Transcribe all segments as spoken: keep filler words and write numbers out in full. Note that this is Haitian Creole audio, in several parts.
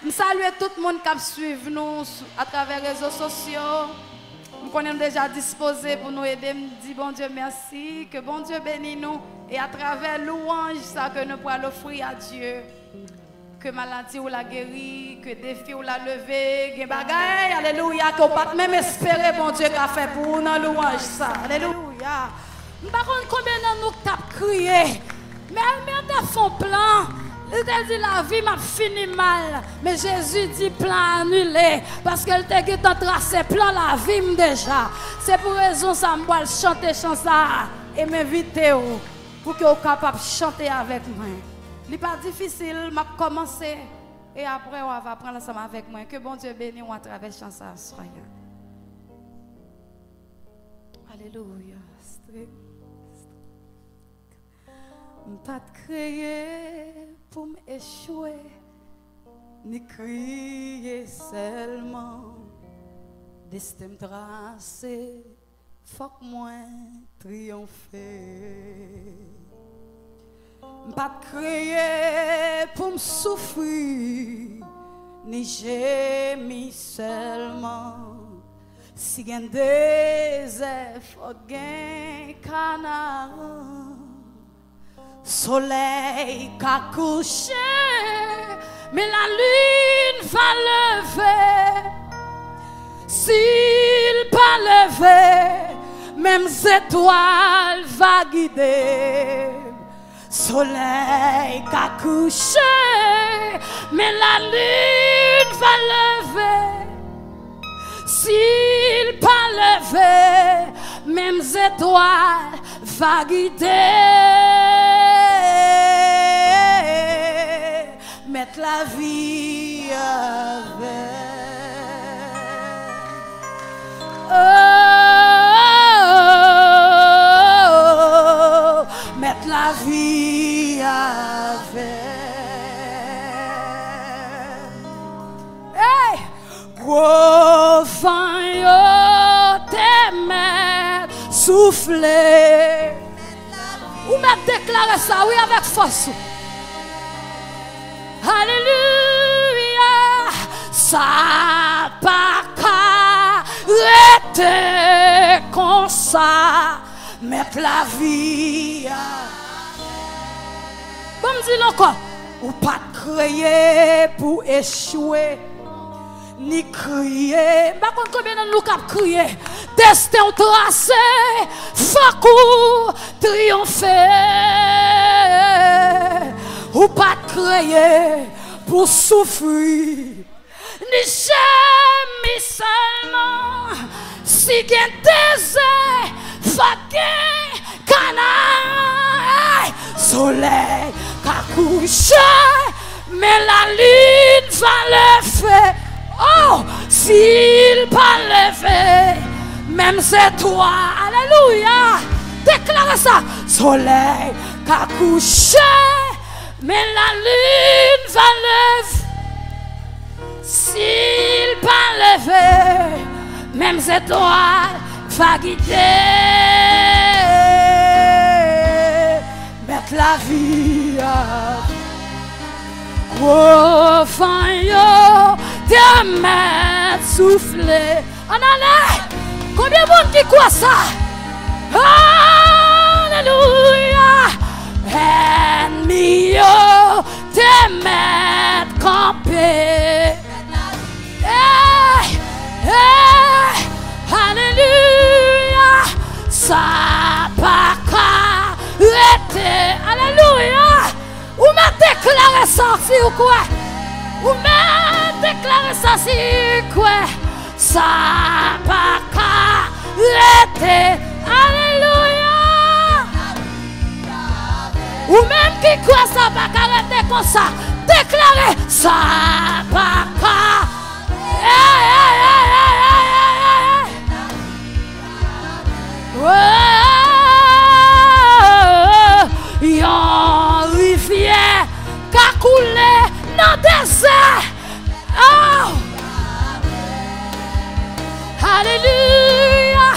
M salye tout moun k ap swiv nou sou, atravè rezo sosyo. M konnen nou deja dispoze pou nou ede m di Bondye mèsi. Ke Bondye beni nou. E atravè lwanj sa ke nou pral ofri a Dye, ke maladi w la geri, ke defi w la leve, gen bagay, alelouya, ke w pa t menm espere Bondye ka fè pou ou nan lwanj sa. Alelouya. M pa konn konbyen nan nou k t ap kriye. Men Elmer te fè yon plan. Li te di, "Lavi m ap fini mal." Men Jezi di, "Plan anile." Paske l te gentan trase plan lavi m deja. Se pou rezon sa a m pral chante chan sa a. E m envite w pou ke w kapab chante avèk mwen. Li pa difisil, m ap kòmanse. E apre, w ava pran l ansanm avèk mwen. Ke Bondye beni w atravè chan sa a, soyez. Alelouya. M pa t kreye pou m echwe, ni kriye sèlman. Desten m trase, fòk mwen triyonfe. M pa t kreye pou m soufri, ni jemi sèlman. Si gen dezè, fòk gen Kanaan. Solèy ka kouche, men lalin va leve. Si l pa leve, menm zetwal va gide m. Solèy ka kouche, men lalin va leve. Si l pa leve, menm zetwal va gide. Mèt lavi avè m. Oh, Mèt lavi avè m. Hey! Gwo van yo te mèt soufle. Ou mèt deklare sa, wi, avèk fòs ou. Alelouya. Sa pa ka rete konsa. Mèt lavi a. Bon, m di l ankò. Ou pa t kreye pou echwe, ni kriye. M pa konn konbyen nan nou k ap kriye. Desten w trase, fòk ou triyonfe. Ou pa t kreye pou soufri. Ni jemi sèlman. Si gen dezè, fòk gen Kanaan. Hey! Solèy ka kouche, men lalin va leve. Oh, si l pa leve, menm zetwal. Alelouya! Deklare sa. Solèy ka kouche, men lalin va leve. Si l pa leve, menm zetwal va gide. Mèt lavi a. Gwo van yo te mèt soufle. Ann ale! Konbyen moun ki kwè sa? Alelouya! Ènmi yo te mèt kanpe. Hey! Hey! Alelouya! Sa pa ka rete. Alelouya! Ou mèt deklare sa si ou kwè. Ou mèt deklare sa si ou kwè. Sa pa ka rete. Alelouya! Ou menm ki kwè sa pa ka rete konsa, deklare, sa pa ka. Hey, hey, hey, hey, hey, hey, hey. Oh, yon rivyè ka koule nan dezè. Oh! Alelouya!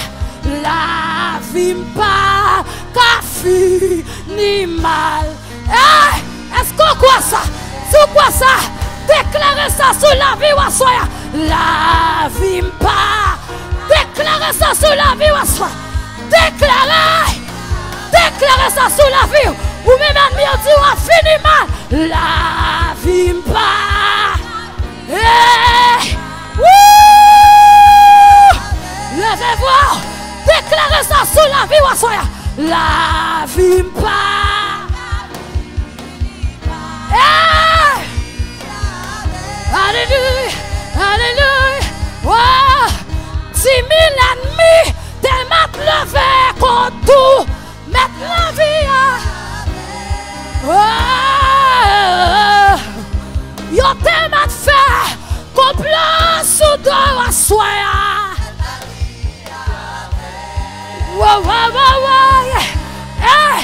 Lavi m pa ka fini mal. Hey! Èske w kwè sa? Si w kwè sa, deklare sa Sou lavi w aswè a. Lavi m pa. Deklare sa sou lavi w aswè a. Deklare. Deklare sa sou lavi w. Ou menm ènmi yo di w ap fini mal. Lavi m pa. Hey! Woo! Leve vwa w. Deklare sa sou lavi w aswè a. Lavi m pa. Hey! Alelouya! Alelouya! Woo! Di mil ènmi te mèt leve kont ou. Mèt lavi a. Oh, yo te mèt fè konplo sou do w aswè a. Wo, wo, wo, wo, yeah. Eh,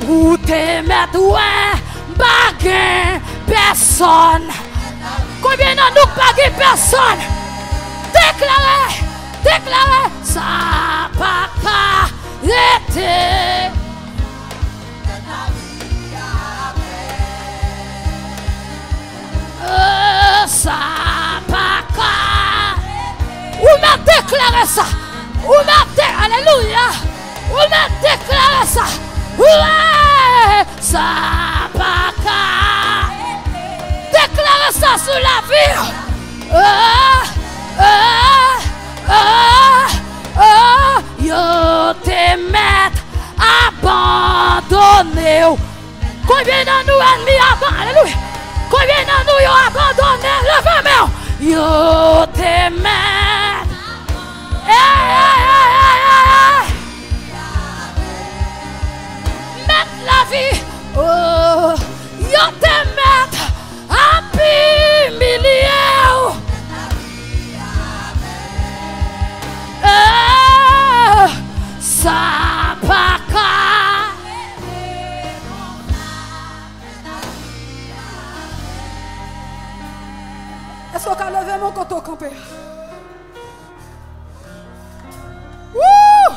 ou te mèt wè m pa gen pèsòn. Konbyen nan nou k pa gen pèsòn? Deklare, deklare, sa pa ka rete. Oh, sa pa ka. Ou mèt deklare sa. Ou mèt de-, alelouya. Ou mèt deklare sa. Wi, sa pa ka. Deklare sa sou lavi w. Oh, oh, oh, oh, yo te mèt abandone w. Konbyen nan nou ènmi aban-, alelouya. Konbyen nan nou yo abandone? Leve men w. Yo te mèt. Hey, hey, hey, hey, hey, hey. Mèt lavi. Oh, yo te mèt ap imilye w. Eh, sa pa ka. Èske w ka leve men w kote w kanpe a? Woo!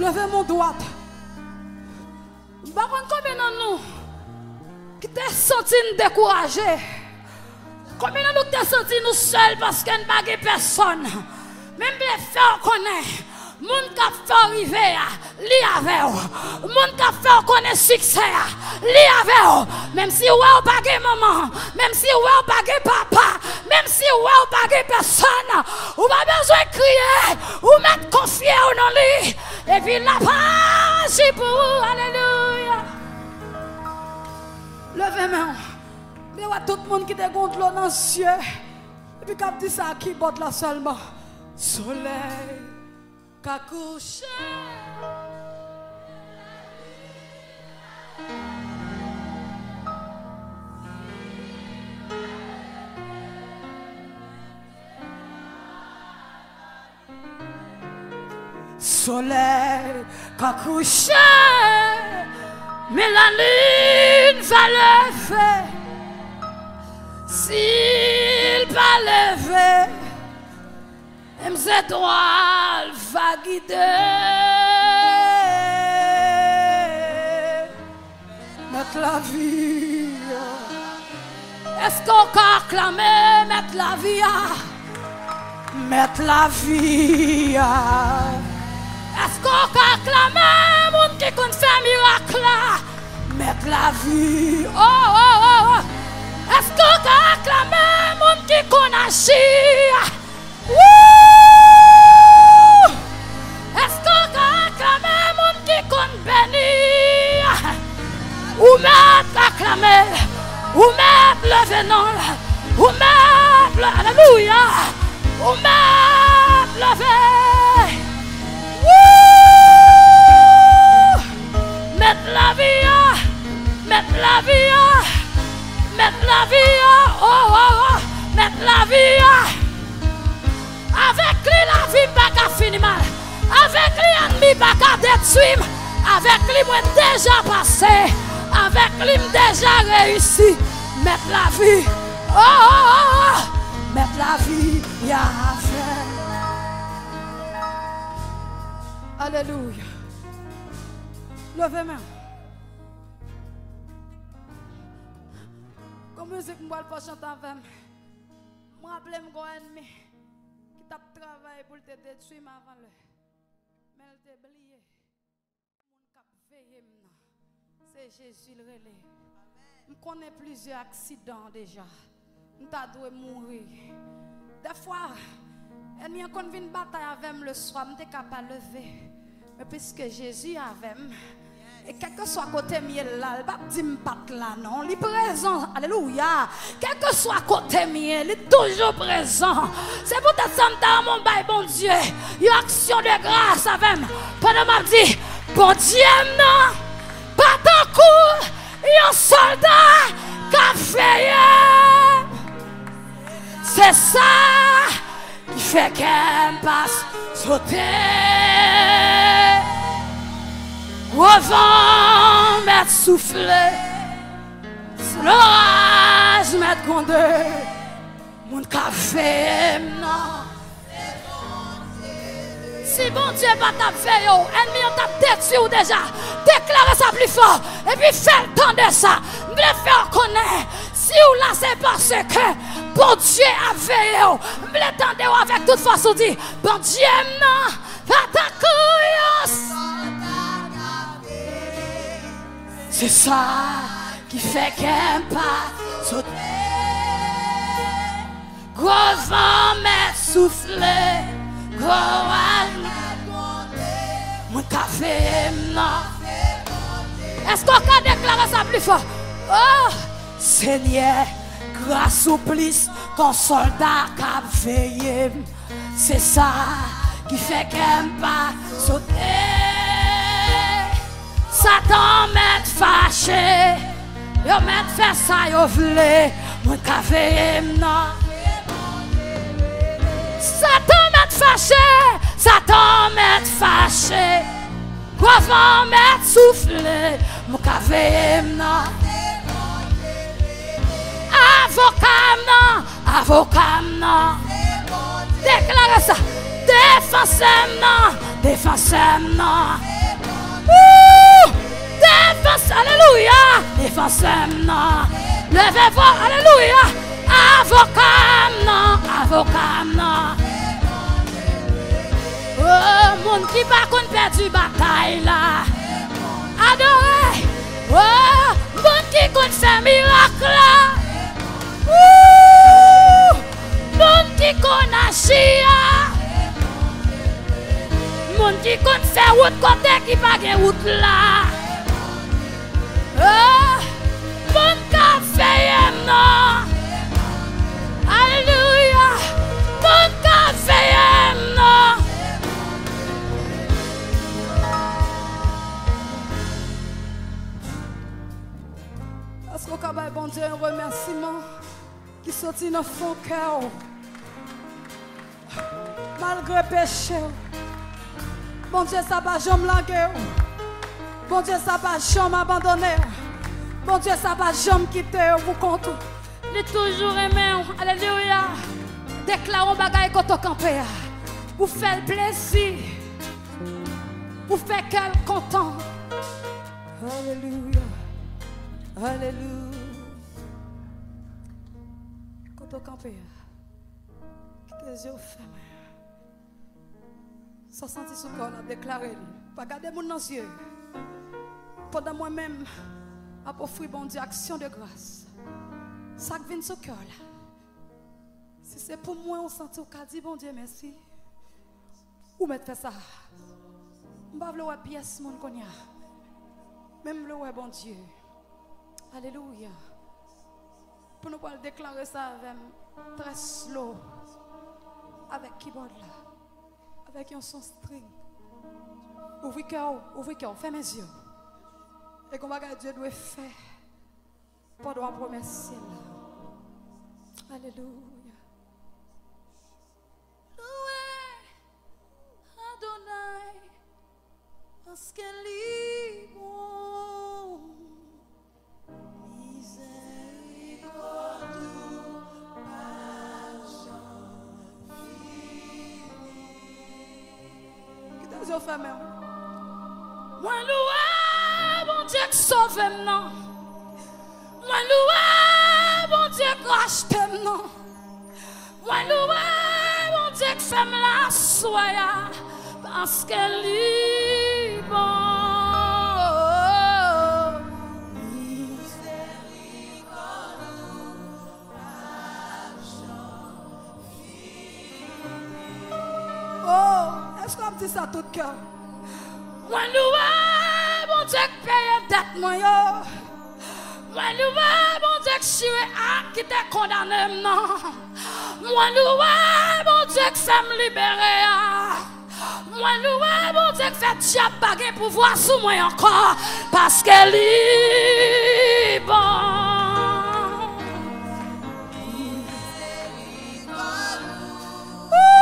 Leve men w dwat. M pa konn konbyen nan nou ki te santi n dekouraje. Konbyen nan nou ki te santi nou sèl paske n pa gen pèsòn? Men m vle fè w konnen, moun k ap fè w rive a, li avè w. Moun k ap fè w konnen siksè a, li avè w. Menm si w wè w pa gen manman, menm si w wè w pa gen papa, menm si w wè w pa gen pèsòn, ou pa bezwen kriye, ou mèt konfye w nan li. Epi l ap aji pou ou. Alelouya. Leve men w. M te wè tout moun ki te gen dlo nan zye. Epi k ap di sa ak kibòd la sèlman. Solèy ka kouche. Solèy ka kouche, men lalin va leve. Si l pa leve, menm zetwal va gide. Mèt lavi a. Èske w ka aklame Mèt lavi a? Mèt lavi a. Èske w ka aklame moun ki konn fè mirak la? Mèt lavi. Oh, oh, oh, oh. Èske w ka aklame moun ki konn aji a? Woo! Èske w ka aklame moun ki konn beni? Ou mèt aklame l. Ou mèt leve non l. Ou mèt le-, alelouya. Ou mèt leve. Woo! Mèt lavi a. Mèt lavi a. Mèt lavi a. Oh, oh, oh. Mèt lavi a. Avèk li, lavi m pa ka fini mal. Avèk li, ènmi pa ka detwi m. Avèk li, mwen deja pase. Avèk li, m deja reyisi. Mèt lavi. Oh, oh, oh, oh. Mèt lavi a avè m. Alelouya. Leve men w. Yon mizik m pral fè w chante avè m. M raple m gon ènmi ki t ap travay pou l te detwi m avan lè. Men l te bliye. Moun k ap veye m nan, se Jezi l rele. M konnen plizyè aksidan deja. M ta dwe mouri. Dèfwa, ènmi an konn vin batay avè m leswa, m te ka pa leve. Men piske Jezi avè m, e kèlkeswa kote m ye l la, l p ap di m pa t la non. Li prezan, alelouya. Kèlkeswa kote m ye, li toujou prezan. Se poutèt sa m ta renmen w bay Bondye yon aksyon de gras avè m. Pandan m ap di, Bondye m nan, pa tankou yon sòlda k ap veye. Se sa ki fè kè m pa sote. Gwo van mèt soufle, loraj mèt gwonde. Moun k ap veye m nan. Si Bondye pa t ap veye w, ènmi an t ap detwi w deja. Deklare sa pli fò, epi fè l tande sa. M vle fè w konnen, si w la, se paske Bondye ap veye w. M vle tande w avèk tout fòs ou di, Bondye m nan, pa tankou yon sòlda k ap veye. Se sa ki fè kè m pa sote. Gwo van mèt soufle, gwo loraj mèt gwonde. Moun k ap veye m nan. Èske w ka deklare sa pli fò? Oh! Senyè, gras ou plis k yon sòlda k ap veye m. Se sa ki fè kè m pa sote. Satan mèt fache, yo mèt fè sa yo vle, moun ka veye m nan. Satan mèt fache, Satan mèt fache. Gwo van mèt soufle, moun ka veye m nan. Avoka m nan, avoka m nan. Deklare sa. Defansè m nan, defansè m nan. Wouh! Defansè, alelouya. Defansè m nan. Leve vwa, alelouya. Avoka m nan, avoka m nan. Oh, moun ki pa konn pèdi batay la. Adore. Oh, moun ki konn fè mirak la. Wouh! Moun ki konn aji a. Moun ki konn fè wout kote ki pa gen wout la. Oh, moun k ap veye m nan. Alelouya. Moun k ap veye m nan. Èske w ka bay Bondye yon remèsiman ki soti nan fon kè w? Malgre peche w, Bondye sa pa janm lage w. Bondye sa pa janm abandone w. Bondye sa pa janm kite w pou kont ou. Li toujou renmen w. Alelouya. Deklare yon bagay kote w kanpe a. Ou fè l plezi. Ou fè kè l kontan. Alelouya. Alelouya. Kote w kanpe a. Kite zye w fèmen. Sa w santi sou kè w la, deklare l. Pa gade moun nan zye. Pandan mwen menm, m ap ofri Bondye aksyon de gras. Sa k vin sou kè w la. Si se pou mwen, ou santi w ka di Bondye mèsi. Ou mèt fè sa. M pa vle wè pyès moun kounye a. Men m vle wè Bondye. Alelouya. Pou nou pral deklare sa avè m, trè slow, avèk kibòd la, avèk yon son string. Ouvri kè w, ouvri kè w, fèmen zye w. E gon bagay Dye dwe fè pandan w ap remèsye l la. Alelouya. Louwe Adonay, paske li bon. Mizèrikòd ou pa janm fini. Kite zye w fèmen. Mwen louwe Bondye k sove m nan. Mwen louwe Achte m non. Mwen louwe Bondye k fè m la aswè a, paske li bon. Oh, èske w ap di sa tout kè w? Mwen louwe Bondye k peye dèt mwen yo. Mwen louwe Bondye k chire ak ki te kondane m nan. Mwen louwe Bondye k fè m libere a. Mwen louwe Bondye k fè dyab pa gen pouvwa sou mwen ankò, paske li bon. Ooh!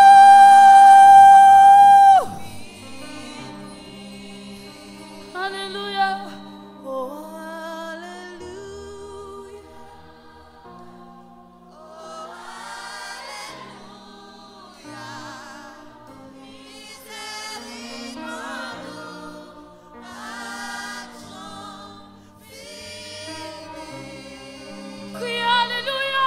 Alelouya. Oh, alelouya. Kriye alelouya.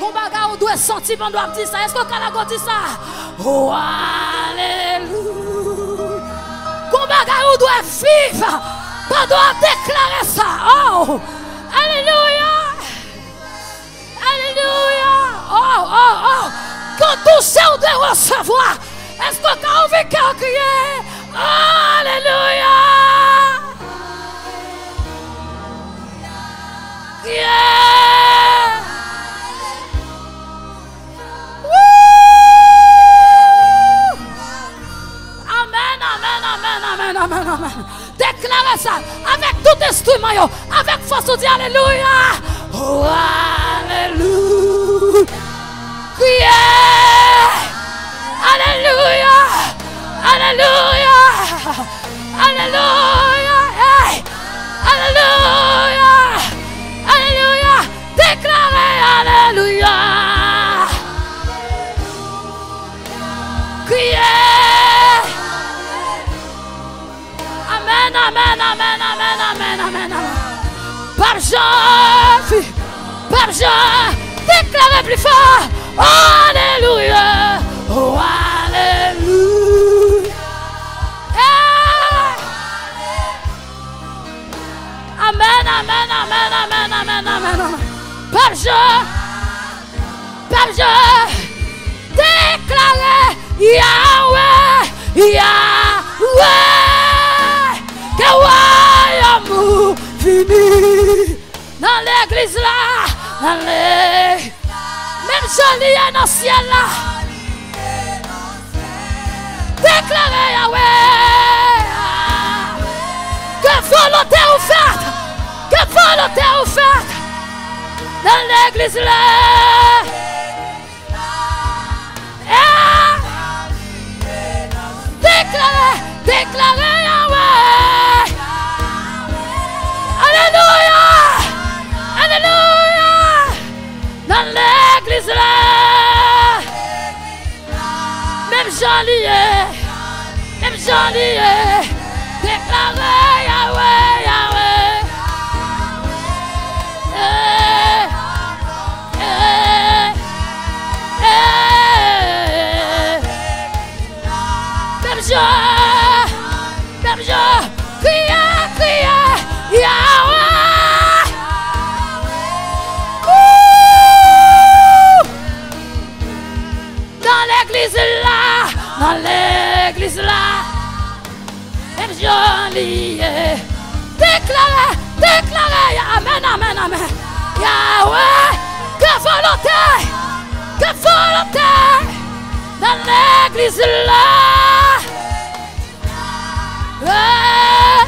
Gon bagay ou dwe santi pandan w ap di sa. Èske w ka lage w di sa? Oh, alelouya. Gon bagay ou dwe viv pandan w ap deklare sa. Oh, alelouya. Alelouya. Oh, oh, oh. Gon touche ou dwe resevwa. Èske w ka ouvri kè w kriye? Alelouya! Kriye! Woo! Amèn, amèn, amèn, amèn, amèn, amèn. Deklare sa avèk tout enstriman yo, avèk fòs ou di alelouya. Oh, alelouya. Kriye. Alelouya. Alelouya. Alelouya. Hey. Alelouya. Alelouya. Deklare alelouya. Kriye. Amèn, amèn, amèn, amèn, amèn, amèn, amèn. Pap jan fi, pap jan, deklare pli fò. Alelouya. Oh, alelouya. Hey. Amèn, amèn, amèn, amèn, amèn, amèn, amèn. Pap jan. Pèp Jewova, deklare Yahweh, Yahweh, ke wayòm ou vini nan legliz la, nan le, menm jan li ye nan syèl la. Deklare Yahweh, ke volonte ou fèt, ke volonte ou fèt nan legliz la. Eh, deklare, deklare Yahweh. Alelouya, alelouya. Nan legliz la. Menm jan li ye, menm jan li ye. Deklare Yahweh, Yahweh. Eh, eh, eh. Menm jan, menm jan. Kriye, kriye, Yahweh. Woo! Nan legliz la, nan legliz la, menm jan li ye. Deklare, deklare, amèn, amèn, amèn. Yahweh, ke volonte, ke volonte nan legliz la. Eh,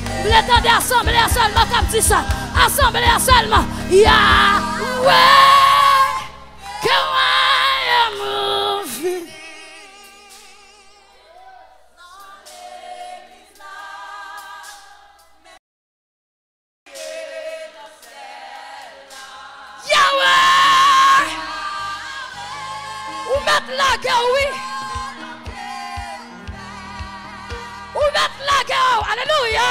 m vle tande asanble a sèlman k ap di sa. Asanble a sèlman. Yahweh. Ke wayòm ou vini. Mèt lagè w, wi. Ou mèt lagè w. Alelouya.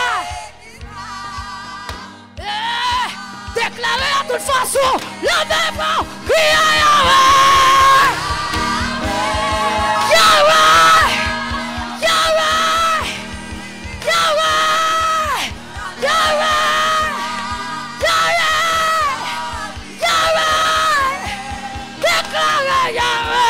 Eh, deklare a tout fason. Leve men w. Kriye Yahweh. Yahweh. Yahweh. Yahweh. Yahweh. Yahweh. Yahweh! Deklare Yahweh!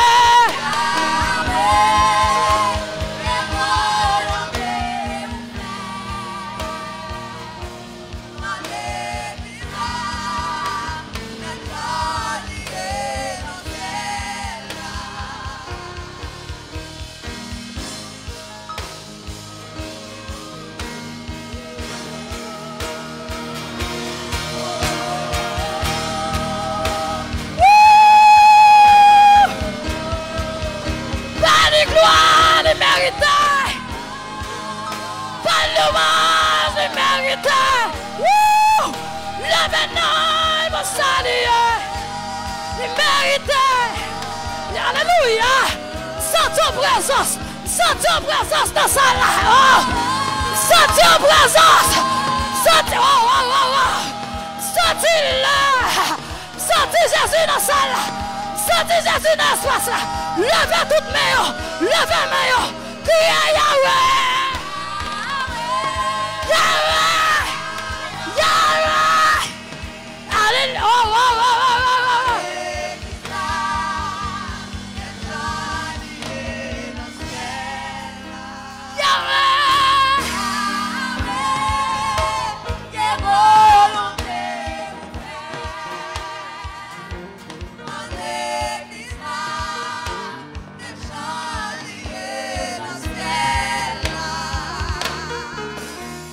Woo! Ba li glwa, li merite. Ba l louwanj, li merite. Woo! Leve non l pou sa li ye. Li merite. Alelouya. Santi yon prezans. M santi yon prezans nan sal la. Oh! M santi yon prezans. M santi, oh, oh, oh, oh. M santi l la. M santi Jezi nan sal la. M santi Jezi nan espas la. Leve tout men yo. Leve men yo. Kriye Yahweh. Yahweh. Yahweh. Alelouya. Oh, oh, oh, oh, oh, oh. Yahweh.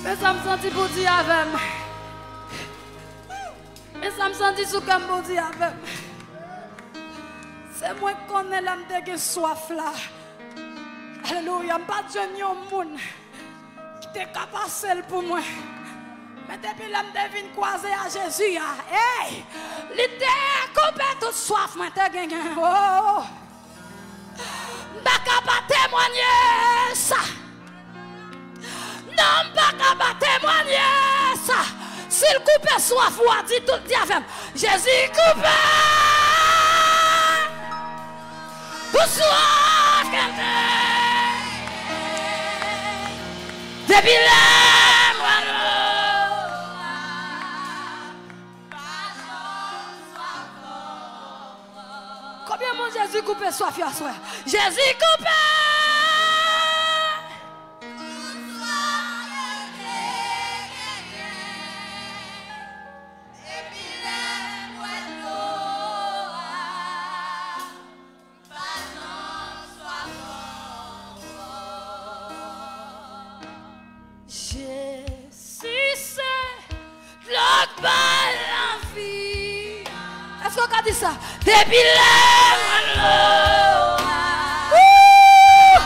Men sa m santi pou di avè m. Men sa m santi sou kè m pou di avè m. Se mwen k konnen lè m te gen swaf la. Alelouya, m pa t jwenn yon moun ki te ka pase l pou mwen. Men depi lè m te vin kwaze a Jezi a, ey, li te koupe tout swaf mwen te genyen. Oh! M pa ka pa temwanye sa. Non, m pa ka pa temwanye sa. Si l koupe swaf ou a, di tout, di avè m, Jezi koupe. Pou swaf kè m te. Depi lè m wè dlo a. Konbyen moun Jezi koupe swaf yo aswè? Jezi koupe! Jezi se dlo k bay lavi. Èske w ka di sa? Depi lè m wè dlo a. Woo!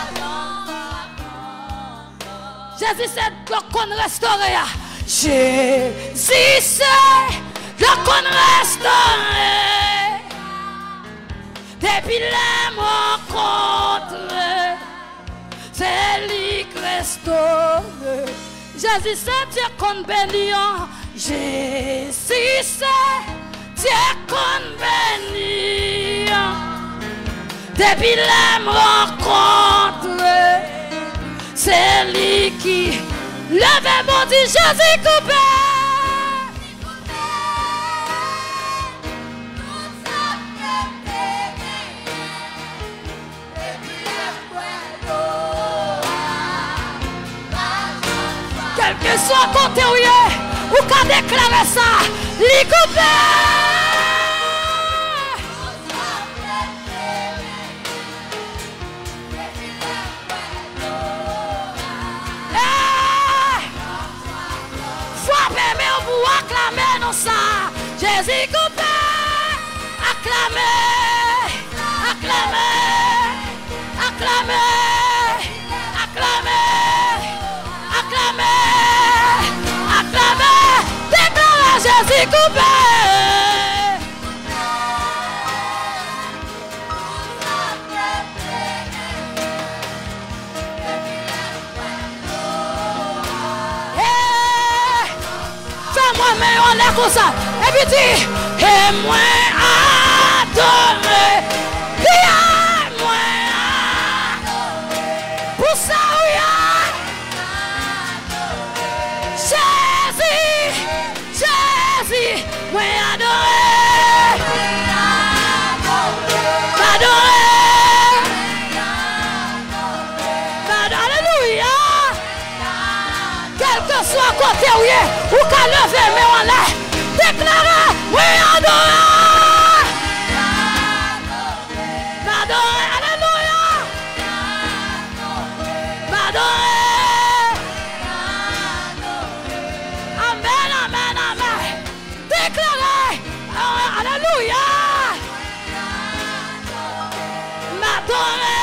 Jezi se dlo k konn restore a. Jezi se dlo k konn restore. Depi lè m rankontre, se li k restore. Jezi se Dye konn beni an. Jezi se Dye konn beni an. Depi lè m rankontre, se li ki leve m, di Jezi koupe. Kèlkeswa kote w ye, ou ka deklare sa, li koupe. Eh! Frape men w pou aklame non sa a. Jezi koupe. Aklame. Aklame. Aklame. Aklame. Aklame. Aklame. Deklare Jezi koupe. Leve men yo anlè konsa. Epi di, e mwen adore. Kriye, mwen adore. Pou sa ou ye. Jezi, Jezi, mwen adore. Mwen adore. Mwen adore. Alelouya. Kèlkeswa kote w ye, ou ka leve men w anlè. Deklare, mwen adore. M adore, alelouya. M adore. Amèn, amèn, amèn. Deklare, alelouya. M adore.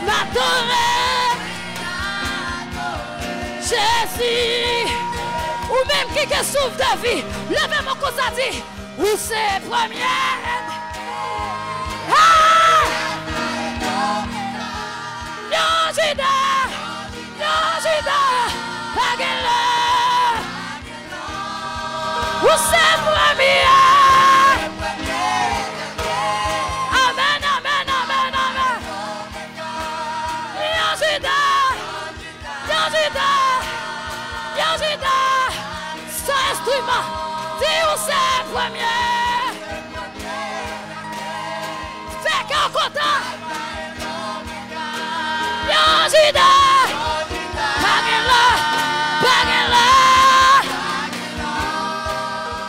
M adore. Jezi. Ou menm ki gen souf de vi, leve men w konsa di, ou se premye. Hey! Yon Jida, yon Jida, pa gen lè. Ou se premye. Amèn, amèn, amèn, amèn. Yon Jida, yon Jida, yon Jida. San enstriman, di ou se premye. Fè kè w kontan. Yon Jida. Pa gen lè. Pa gen lè.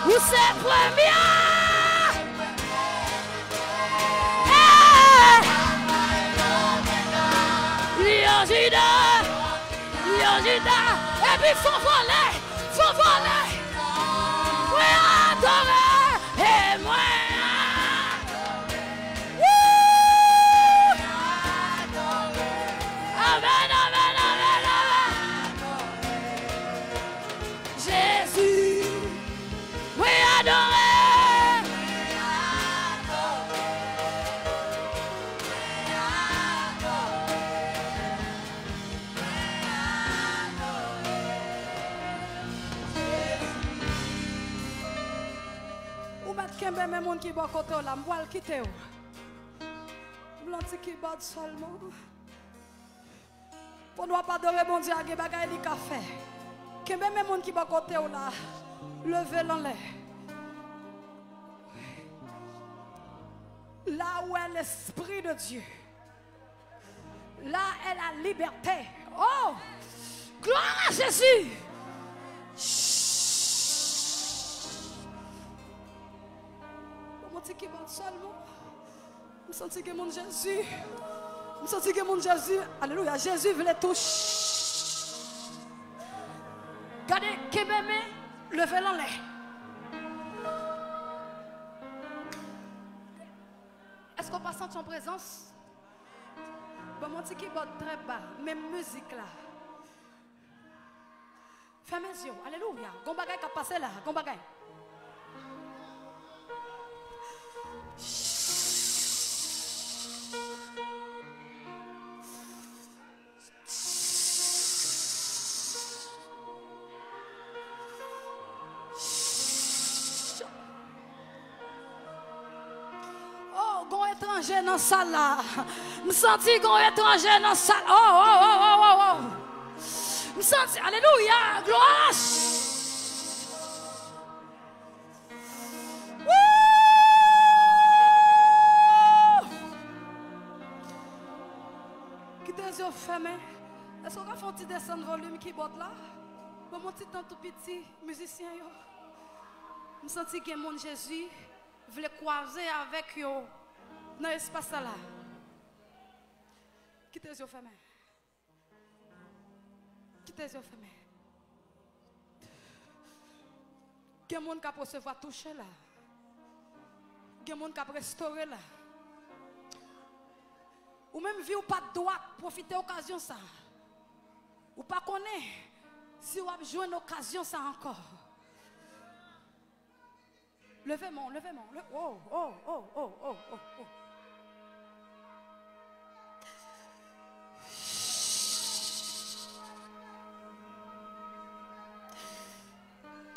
Ou se premye. Hey! Yon Jida. Yon Jida. Epi fò vole. Fò vole. Mwen adore. E mwen adore. Woo! Amèn, amèn, amèn, amèn. Jezi, mwen adore. Ou mèt kenbe men moun ki bò kote w la, m pral kite w. M lanti kibòd sèlman. Pandan w ap adore Bondye a, gen bagay li ka fè. Kenbe men moun ki bò kote w la. Leve l anlè. Là où est l'Esprit de Dieu, là est la liberté. Oh! Gloire à Jésus! Ban m yon ti kibòd sèlman. M santi gen moun Jezi. M santi gen moun Jezi. Alelouya. Jezi vle touche. Gade, kenbe men, leve l anlè. Èske w pa santi yon prezans? Ban m yon ti kibòd trè ba, menm mizik la. Fèmen zye w. Alelouya. Gon bagay k ap pase la. Gon bagay. Oh, gon etranje nan sal la. M santi gon etranje nan sal. Oh, oh, oh, oh, oh, oh. M santi, alelouya, glwa. Woo! Kite zye w fèmen. Èske w ka fè yon ti desann volim kibòd la? Ban m yon ti tan tou piti, mizisyen yo. M santi gen moun Jezi vle kwaze avèk yo nan espas sa la. Kite zye w fèmen. Kite zye w fèmen. Gen moun k ap resevwa touche la. Gen moun k ap restore la. Ou menm vi w pa t dwat, pwofite okazyon sa. Ou pa konnen si w ap jwenn okazyon sa ankò. Leve men w, leve men w, le-, oh, oh, oh, oh, oh, oh, oh.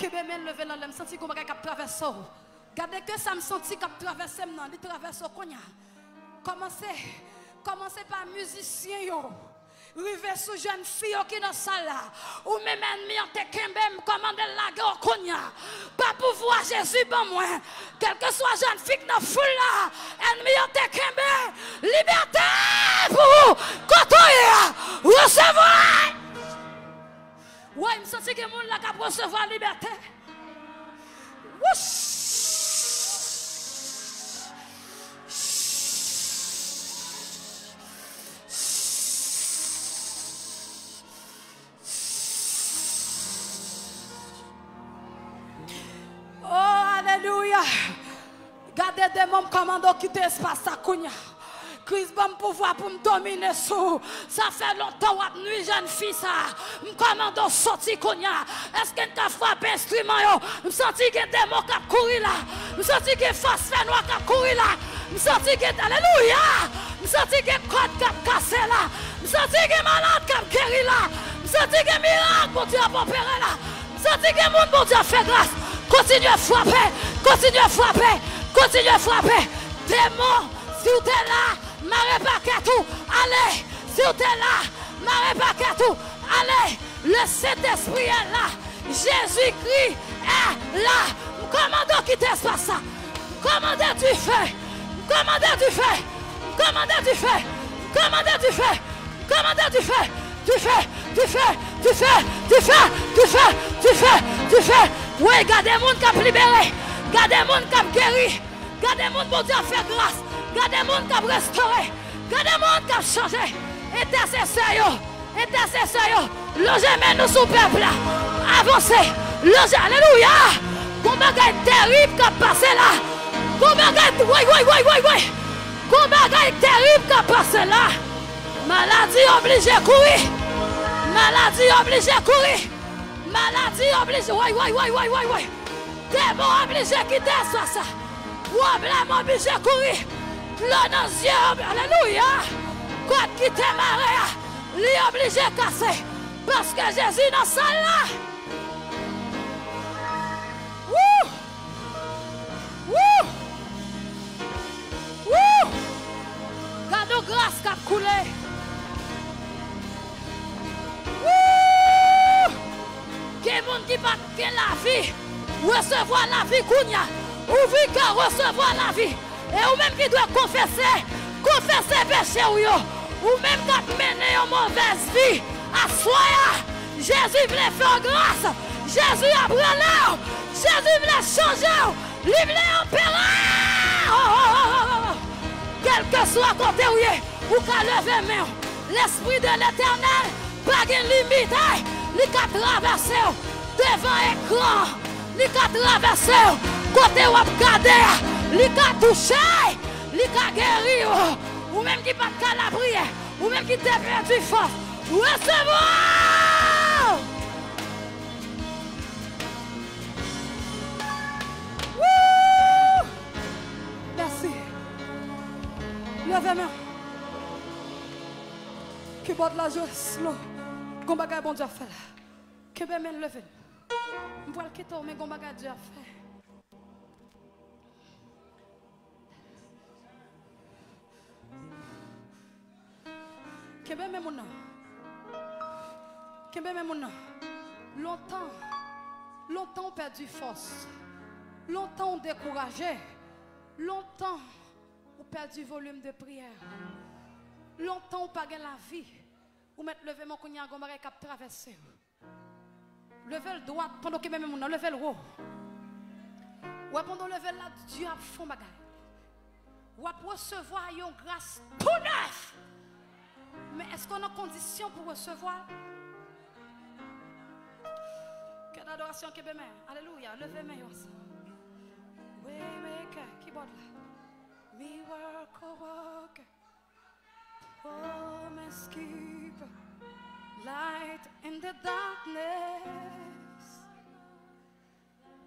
Kenbe men leve l anlè, m santi gon bagay k ap travèse w. Gade ke sa m santi k ap travèse m nan, li travèse w kounye a. Kòmanse, kòmanse pa mizisyen yo. Rive sou jèn fi yo ki nan sal la. Ou menm ènmi an te kenbe m, kòmande l lage w kounye a. Pa pouvwa Jezi ban mwen. Kèlkeswa jèn fi k nan foul la, ènmi yo te kenbe. Libète pou ou. Kote w ye a, resevwa. Woy, m santi gen moun la k ap resevwa libète. Wouch! Oh, alelouya! Gade demon, m kòmande w kite espas sa kounye a. Kris ban m pouvwa pou m domine sou ou. Sa fè lontan w ap nwi jèn fi sa a. M kòmande w soti kounye a. Èske n ka frape enstriman yo? M santi gen demon k ap kouri la. M santi gen fòs fènwa k ap kouri la. M santi gen, alelouya! M santi gen kòd k ap kase la. M santi gen malad k ap geri la. M santi gen mirak Bondye ap opere la. M santi gen moun Bondye ap fè gras. Kontinye frape, kontinye frape, kontinye frape. Demon, si w te la, mare pakèt ou, ale. Si w te la, mare pakèt ou, ale. Le Sentespri est là. Jésus-Christ est là. M kòmande w kite espas sa. M kòmande dife. M kòmande dife. M kòmande dife. M kòmande dife. M kòmande dife. Dife. Dife. Dife. Dife. Dife. Dife. Dife. Wi, gade moun k ap libere. Gade moun k ap geri. Gade moun Bondye ap fè gras. Gade moun k ap restore. Gade moun k ap chanje. Entèsesè yo. Entèsesè yo. Lonje men nou sou pèp la. Avanse. Lonje. Alelouya. Gon bagay terib k ap pase la. Gon bagay. Woy, woy, woy, woy, woy. Gon bagay terib k ap pase la. Maladi oblije kouri. Maladi oblije kouri. Maladi oblije. Woy, woy, woy, woy, woy, woy. Demon oblije kite espas sa. Pwoblèm oblije kouri. Dlo nan zye ob-, alelouya. Kòd ki te mare a, li oblije kase. Paske Jezi nan sal la. Wou! Wou! Wou! Gade yon gras k ap koule. Wou! Gen moun ki pa t gen lavi, resevwa lavi kounye a. Ouvri kè w, resevwa lavi. E ou menm ki dwe konfese, konfese peche w yo. Ou menm k ap mennen yon movèz vi, aswè a, Jezi vle fè w gras. Jezi ap rele w. Jezi vle chanje w. Li vle opere w. Oh, oh, oh, oh, oh. Kèlkeswa kote w ye, ou ka leve men w. Lespri de Letènèl pa gen limit. Li ka travèse w devan ekran. Li ka travèse w kote w ap gade a. Li ka touche. Li ka geri w. Ou menm ki pa t ka lapriyè, ou menm ki te pèdi fòs, resevwa! Woo! Mèsi. Leve men. Kibòd la jwe slow. Gon bagay Bondye ap fè la. Kenbe men, leve l. M pral kite w, men gon bagay Dye ap fè. Kenbe men moun nan. Kenbe men moun nan. Lontan, lontan w pèdi fòs. Lontan w dekouraje. Lontan w pèdi volim de priyè. Lontan w pa gen lavi. Ou mèt leve men w kounye a, gon bagay k ap travèse w. Leve l dwat pandan w kenbe men moun nan, leve l wo. Wè, pandan w leve l la, Dye ap fè yon bagay. W ap resevwa yon gras tou nèf. Men èske w nan kondisyon pou w resevwa l? Kè dadorasyon kenbe men. Alelouya. Leve men yo ansanm. Waymaker, kibòd la. Miracle worker. Promise keeper, light in the darkness.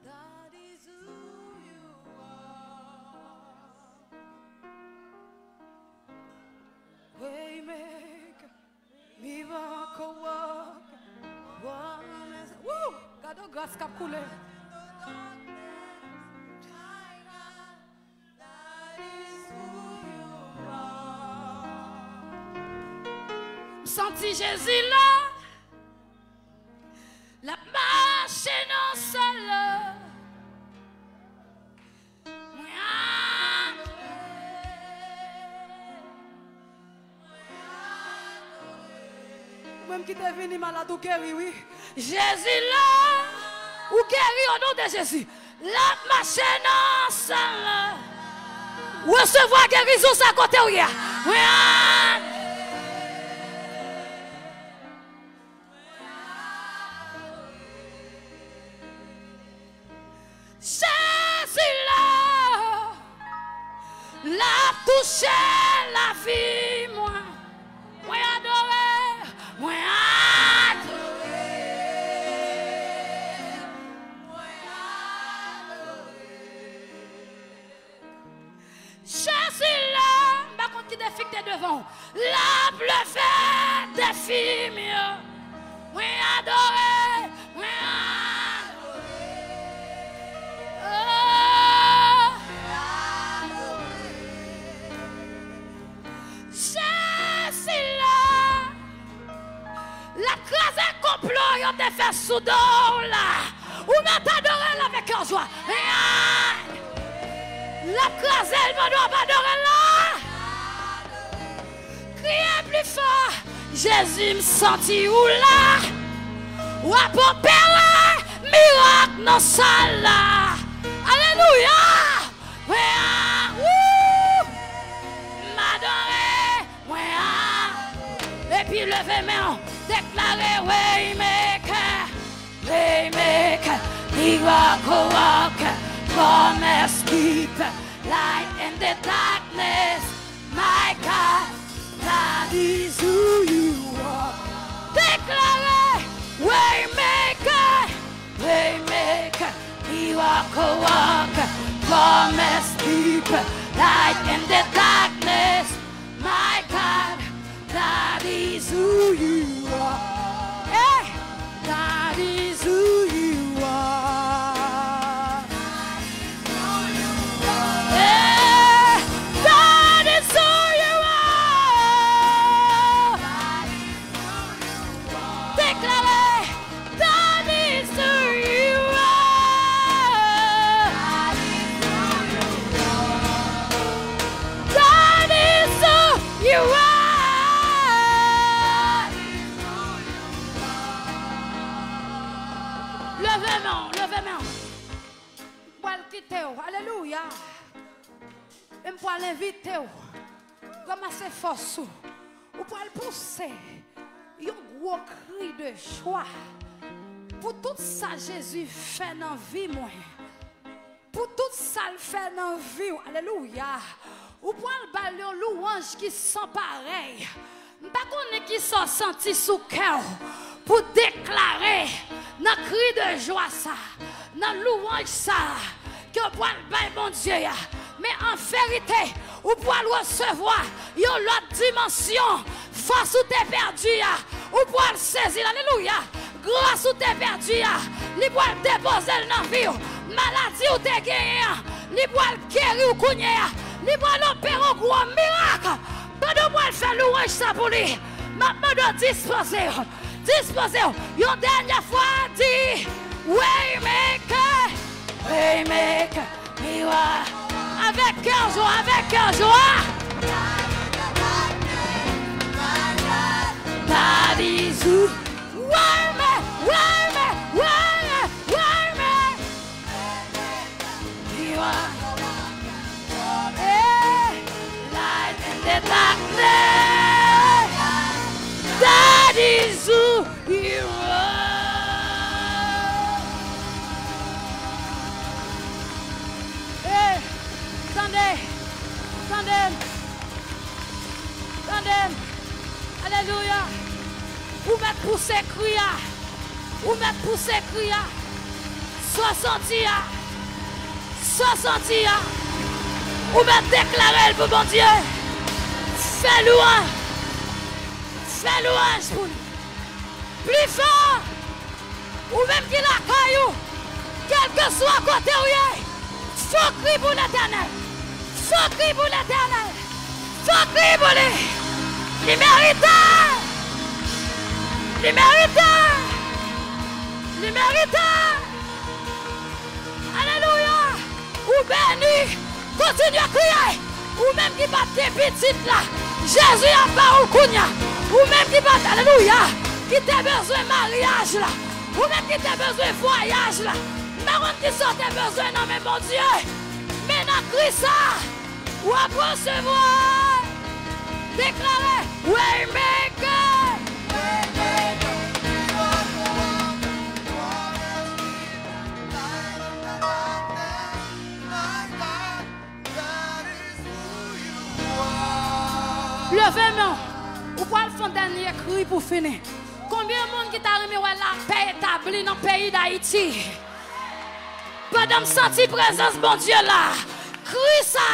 That is who you are. Waymaker, miracle worker, promise. Woo! Gade yon Gras k ap koule. M santi Jezi la. L ap mache nan sal la. Mwen adore. Ou menm ki te vini malad, ou geri, wi. Jezi la, ou geri o non de Jezi. L ap mache nan sal la. Resevwa gerizon sa kote w ye a. Mwen adore. Jezi la, l ap touche lavi mwen. Mwen adore, mwen adore, mwen adore. Jezi la, m pa konn ki defi k te devan w. L ap leve defi m yo. Mwen adore, mwen adore. Oh. Jezi la. L ap kraze konplo yo te fè sou do w la. Ou mèt adore l avèk kè jwa. L ap kraze l pandan w ap adore l la. Kriye pli fò. Jezi, m santi ou la. W ap opere mirak nan sal la. Alelouya. Mwen a, wou! M adore, mwen a. Epi leve men w, deklare Waymaker, Waymaker, Miracle Worker, Promise Keeper, Light in the darkness, my God, that is who you are. Deklare Waymaker, Waymaker, miracle worker, promise keeper, light in the darkness. My God, that is who you are. Hey, that is who you are. Hey, that is who you are. Deklare, that is who you are. That is who you are. Leve men w, leve men w. M pral kite w. Alelouya. E m pral envite w. Ranmase fòs ou. Ou pral pouse yon gwo kri de jwa pou tout sa Jezi fè nan vi mwen. Pou tout sa l fè nan vi w. Alelouya. Ou pral ba l yon louwanj ki san parèy. M pa konnen kisa w santi sou kè w pou deklare nan kri de jwa sa, nan louwanj sa ke w pral bay Bondye a. Men an verite, ou pral resevwa yon lòt dimansyon. Fòs ou te pèdi a, ou pral sezi l. Alelouya. Gras ou te pèdi a, li pral depoze l nan vi w. Maladi ou te genyen an, li pral geri w kounye a. Li pral opere w gwo mirak. Pandan w pral fè louwanj sa pou li, m ap mande w dispoze w. Dispoze w. Yon dènyè fwa, di, Waymaker, Waymaker, mirak. Avèk kè jwa, avèk kè jwa. That is who. Waymaker, Waymaker, Waymaker, Waymaker. You are. Hey, light in the darkness. That is who you are. Hey, tande, tande m, tande m. Alelouya. Ou mèt pouse kri a. Ou mèt pouse kri a. Sa w santi a. Sa w santi a. Ou mèt deklare l pou Bondye. Fè louwanj. Fè louwanj pou li. Pli fò. Ou menm ki lakay ou, Kèlkeswa kote w ye, fò kri pou Letènèl. Fò kri pou Letènèl. Fò kri pou li. Li merite. Li merite. Li merite. Alelouya. Ou beni. Kontinye kriye. Ou menm ki p ap gen pitit la, Jezi ap ba ou l kounye a. Ou menm ki p ap, alelouya, ki te bezwen maryaj la. Ou menm ki te bezwen vwayaj la. M pa konn kisa w te bezwen nan men Bondye. Men nan Kris sa, w ap resevwa. Deklare, Waymaker. Leve men w. Ou pral fè yon dènye kri pou fini. Konbyen moun ki ta renmen wè lapè etabli nan peyi Dayiti? Pandan m santi prezans Bondye la, kri sa,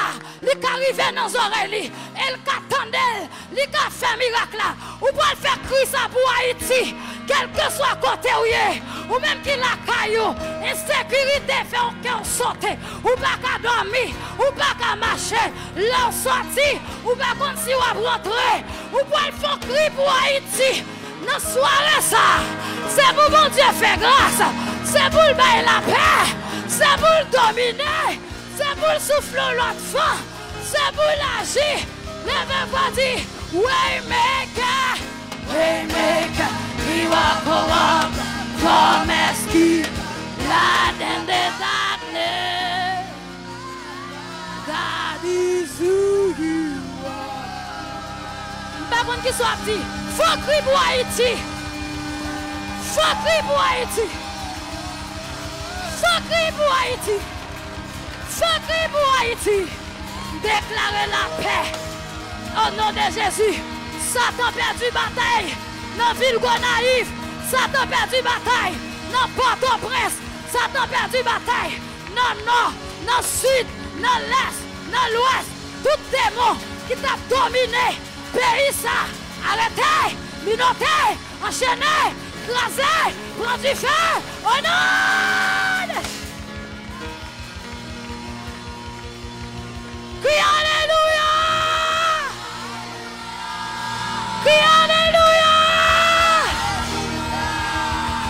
li ka rive nan zòrèy li, e l ka tande l, li ka fè mirak la. Ou pral fè kri sa pou Ayiti, kèlkeswa kote w ye, ou menm ki lakay ou, ensekirite fè w kè w sote, ou pa ka dòmi, ou pa ka mache, lè w sòti, ou pa konn si w ap rantre, ou pral fè yon kri pou Ayiti. Nan sware sa, se pou Bondye fè gras, se pou l bay lapè, se pou l domine, se pou l soufle yon lòt van, se pou l aji. Leve vwa di, Waymaker, Waymaker, miracle worker, promise keeper, light in the darkness. God is who you are. M pa konn kisa w ap di. Fò kri pou Ayiti. Fò kri pou Ayiti. Fò kri pou Ayiti. Fò kri pou Ayiti. Deklare lapè. O non de Jezi. Satan pèdi batay nan vil Gonayiv. Satan pèdi batay nan Pòtoprens. Satan pèdi batay nan nò, nan sid, nan lès, nan lwès, tout demon ki t ap domine peyi sa, arete, minote, anchene, kraze, pran dife, o non de Jezi. Kriye alelouya! Kriye alelouya!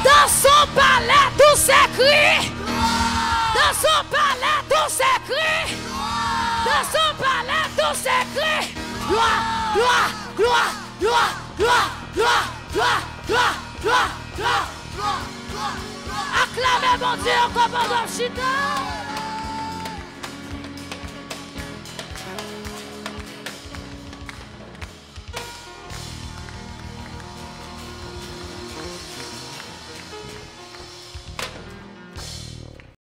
Dans au palais, tous ces cris. Dans au palais, tous ces cris. Dans au palais, tous ces cris. Gloire, gloire, gloire, gloire. Aklame Bondye ankò pandan w chita.